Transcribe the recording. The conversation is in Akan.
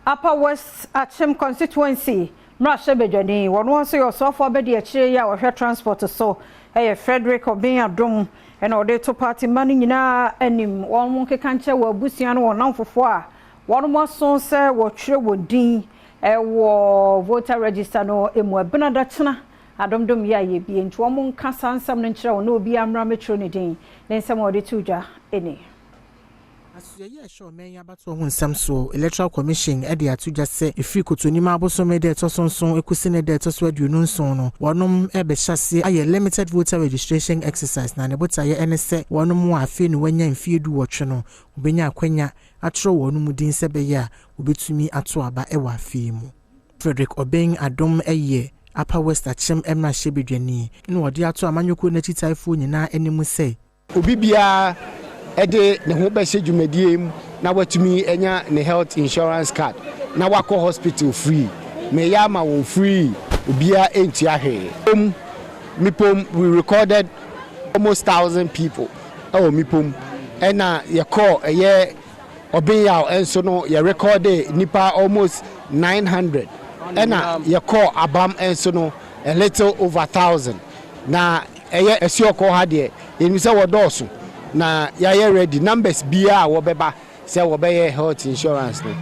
Upper West Akyem Constituency mmarahyɛbadwani, wɔn nso yɛ ɔsɔfo abɛdi akyire yi a wɔhwɛ transport so, ɛyɛ Frederick Obeng Adom, ɛna ɔde to party mma no nyinaa anim, wɔn nkeka nkyɛn wɔ abusua no, wɔn namfofoɔ a wɔn aso sɛ wɔtwerɛ wɔn din ɛwɔ voter register no emu. Ɛbena dakyena adomdom yɛ a yɛbie nti wɔn nka saa nsɛm no nkyerɛ wɔn na obi mmra mɛtwerɛ ne din. Ne nsɛm a wɔde to dwa ɛni. Asoɛyɛ a ɛhyɛ ɔman yi abatoɔ ho nsɛm so, Electoral Commission, de ato dwa sɛ ɛfiri Kotonim abosome da ɛtɔ so 7 ɛkɔsi ne da ɛtɔ so 27 no, wɔnom ɛbɛhyɛ aseɛ ayɛ limited voter registration exercise, na ne botaeɛ ne sɛ wɔnom a afei ne wɔanya mfeɛ 18 no wɔbɛnya akwanya atwerɛ wɔn mu din sɛ ɛbɛyɛ a wɔbɛtumi ato aba ɛwɔ afei mu. Frederick Obeng Adom ɛyɛ Upper West Akyem mmarahyɛbadwani na wɔde ato amanyɔkuo n'akyitaafoɔ nyinaa anim sɛ obi biara ɛde ne ho bɛhyɛ dwumadie mu na watumi anya ne health insurance card na wakɔ hospital free. Meyɛ ama wɔn free, obiara ntua hwee. Mipom, we recorded almost 1,000 people ɛwɔ Mipom, ɛna yɛkɔ ɛyɛ Ɔbenyaw nso no, yɛ record nipa almost 900, ɛna yɛkɔ Abam nso no, a little over 1,000. Na ɛyɛ Asuɔkɔ ha deɛ, yɛnim sɛ wɔdɔɔso na yɛayɛ ready. Numbers biara a wɔbɛba sɛ wɔbɛyɛ health insurance no.